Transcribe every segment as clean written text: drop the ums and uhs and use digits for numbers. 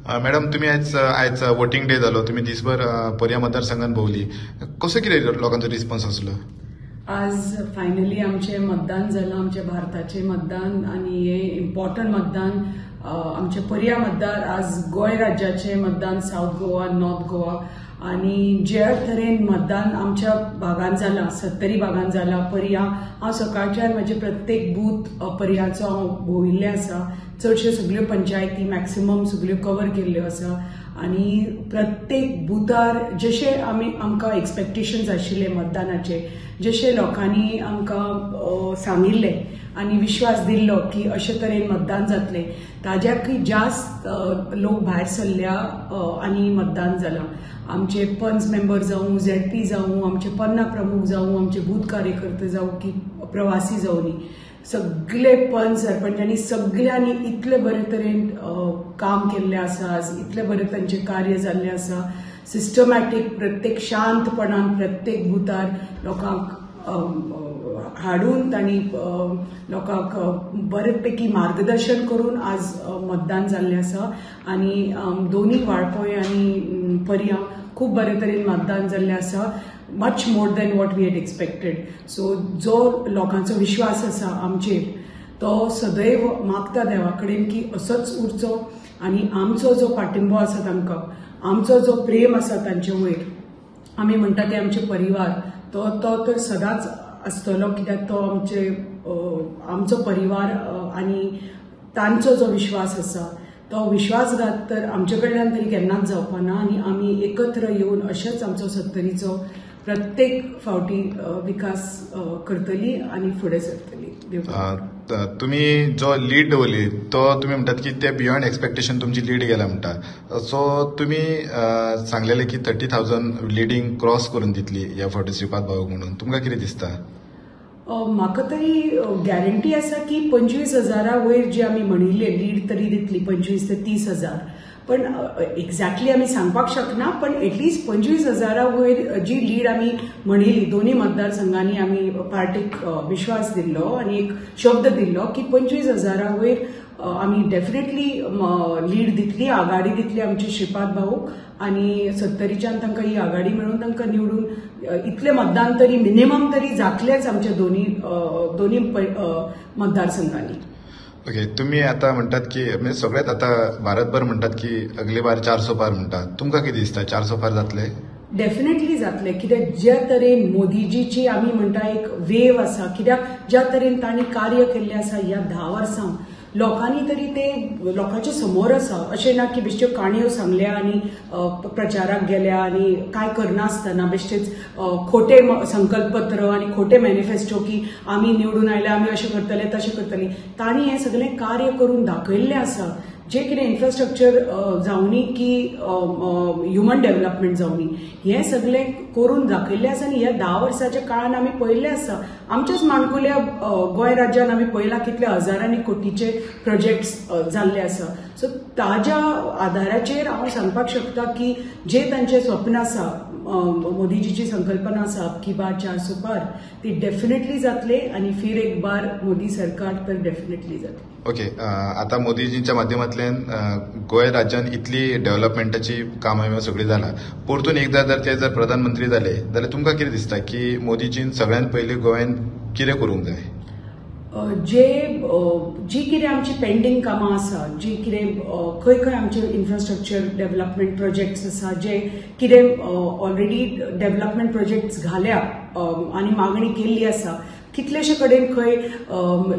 Madam, तुम्ही आयज आयज वोटिंग डे जालो, तुम्ही दिसभर पर्या मतदारसंघात भोवली, कसो कितें लोकांचो रिस्पॉन्स आसलो? आज फायनली आमचें मतदान जालां, आमच्या भारताचें मतदान आनी हें इम्पॉर्टंट मतदान, आमचे पर्या मतदार, आज गोंय राज्याचें मतदान, सावथ गोवा, नॉर्थ गोवा, आनी जे तरेन मतदान आमच्या भागान जालां, सत्तरी भागान जालां, पर्या, हांव सकाळच्यान म्हजे प्रत्येक बूथ पर्याचो हांव भोंविल्लें आसा, चडश्यो सगल्यो पंचायती मॅक्सिमम सगल्यो कवर केल्ल्यो आसा आनी प्रत्येक बुथार जशें आमी आमकां एक्सपेक्टेशन्स आशिल्ले मतदानाचे, जशें लोकांनी आमकां सांगिल्लें आनी विश्वास दिल्लो की अशे तरेन मतदान जातलें, ताज्याकय जास्त लोक भायर सरल्या आनी मतदान जालां. आमचे पंच मेंबर जावं, झेडपी जावं, आमचे पन्ना प्रमुख जावं, आमचे बूथ कार्यकर्ते जावं की प्रवासी जावं, सगळे पंच सरपंचांनी सगळ्यांनी इतले बरे तरेन काम केल्लें आसा, आज इतले बरे तांचें कार्य जाल्लें आसा, सिस्टमॅटीक, प्रत्येक शांतपणान प्रत्येक बुथार लोकांक हाडून तांणी लोकांक बरे पैकी मार्गदर्शन करून आज मतदान जाल्लें आसा. आनी दोनी वाळपय आनी पर्या खूब बरे तरेन मतदान जाल्लें आसा, much more than what we had expected. So जो लोकांचो विश्वास आसा आमचेर तो सदैव मागता देवा कडेन की असोच उरचो आनी आमचो जो पाठिंबो आसा तांकां, आमचो जो प्रेम आसा तांचे वयर, आमी म्हणटा ते आमचे परिवार, तो तो तर सदांच आसतलो, कित्याक तो आमचे आमचो परिवार आनी तांचो जो विश्वास आसा तो विश्वासघात तर आमचे कडल्यान तरी केन्नाच जावपा ना आनी आमी एकत्र येवन अशेंच आमचो सत्तरीचो प्रत्येक फावटी विकास करतली आनी फुडें सरतली. तुमी जो लीड दवरली तो तुमी म्हणटात की ते बियॉन्ड एक्सपेक्टेशन तुमची लीड गेल्या म्हणटा, सो तुमी सांगलेले की 30,000 लिडींग क्रॉस करून दितली ह्या फावटी श्रीपाद भाऊक म्हणून, तुमकां कितें दिसता? म्हाका तरी गॅरंटी आसा की 25,000 वयर जी आमी म्हणिल्ले लीड तरी दितली, 25 ते 30,000, पण एक्झॅक्टली आमी सांगपाक शकना, पण एटलिस्ट 25,000 वयर जी लीड आमी म्हणिल्ली, दोन्ही मतदारसंघांनी आमी पार्टीक विश्वास दिल्लो आनी एक शब्द दिल्लो की 25,000 वयर आमी डेफिनेटली लीड दितली, आघाडी दितली आमची श्रीपाद भाऊक आनी सत्तरीच्यान तांकां ही आघाडी मेळून तांकां निवडून इतलें मतदान तरी मिनिमम तरी जातलेंच आमच्या दोन्ही दोन्ही मतदारसंघांनी. ओके, तुम्ही आता म्हणटात की म्हणजे सगळेच आता भारतभर म्हणटात की अगले बार 400 पार म्हणटात, तुमकां कितें दिसता 400 पार जातले? डेफिनेटली जातले, कित्याक ज्या तरेन मोदीजीची आमी म्हणटा एक वेव आसा, कित्याक ज्या तरेन तांणी कार्य केल्लें आसा ह्या 10 वर्सां लोकांनी तरी ते लोकांच्या समोर आसा, अशें ना की बेश्ट्यो काणयो सांगल्या आनी प्रचाराक गेल्या आनी कांय करनासतना बेश्टेच खोटे संकल्पपत्र आनी खोटे मॅनिफेस्टो की आमी निवडून आयले आमी अशें करतले तशें करतले, तांणी हें सगळें कार्य करून दाखयल्लें आसा. जे कितें इन्फ्रास्ट्रक्चर जावनी की ह्युमन डेव्हलपमेंट जावनी, हें सगळें करून दाखयल्लें आसा आनी ह्या 10 वर्साच्या काळान आमी पळयल्लें आसा, आमच्याच माणकुल्या गोंय राज्यान आमी पळयलां कितले हजारांनी कोटीचे प्रोजेक्ट्स जाल्ले आसा. सो ताज्या आधाराचेर हांव सांगपाक शकता की जे तांचें स्वप्न आसा, मोदीजीची संकल्पना आसा अब की बार 400 पार, ती डेफिनेटली जातले आनी फिर एक बार मोदी सरकार तर डेफिनेटली जातली. ओके, आतां मोदीजींच्या माध्यमांतल्यान गोंय राज्यान इतली डेव्हलपमेंटाची कामां सगळीं जालां, परतून एकदां जर ते जर प्रधानमंत्री जाले जाल्यार तुमकां कितें दिसता की मोदीजीन सगळ्यान पयलीं गोंयान कितें करूंक जाय? जे जी कितें आमची पेंडींग कामां आसा, जी कितें खंय खंय आमचे इन्फ्रास्ट्रक्चर डेव्हलपमेंट प्रोजेक्ट्स आसा, जे कितें ऑलरेडी डेव्हलपमेंट प्रोजेक्ट्स घाल्या आनी मागणी केल्ली आसा, कितलेशे कडेन खंय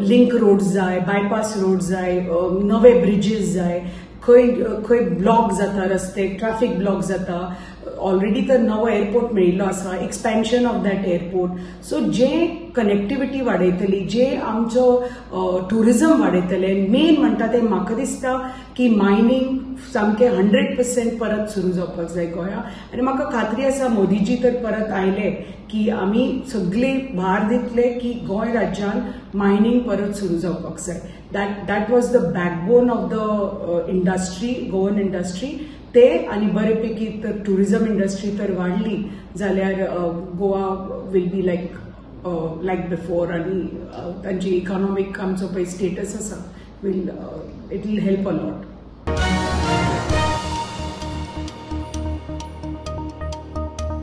लिंक रोड जाय, बायपास रोड जाय, नवे ब्रिजीस जाय, खंय खंय ब्लॉक जाता रस्ते, ट्रॅफिक ब्लॉक जाता, ऑलरेडी तर नवो एअरपोर्ट मेळिल्लो आसा, expansion of that airport, so जे कनेक्टिविटी वाडयतली, जे आमचो ट्युरिजम वाडयतले, मेन म्हणटा ते म्हाका दिसता की मायनींग सामकें 100% परत सुरू जावपाक जाय गोंया. आनी म्हाका खात्री आसा मोदीजी तर परत आयले की आमी सगळे भार दितले की गोंय राज्यान मायनींग परत सुरू जावपाक जाय. That was the backbone of the industry, Goan industry. ते आनी बरेपैकी तर ट्युरिजम इंडस्ट्री तर वाडली जाल्यार Goa will be like like before आनी तांची इकॉनॉमीक आमचो पळय स्टेटस आसा will it will help a lot.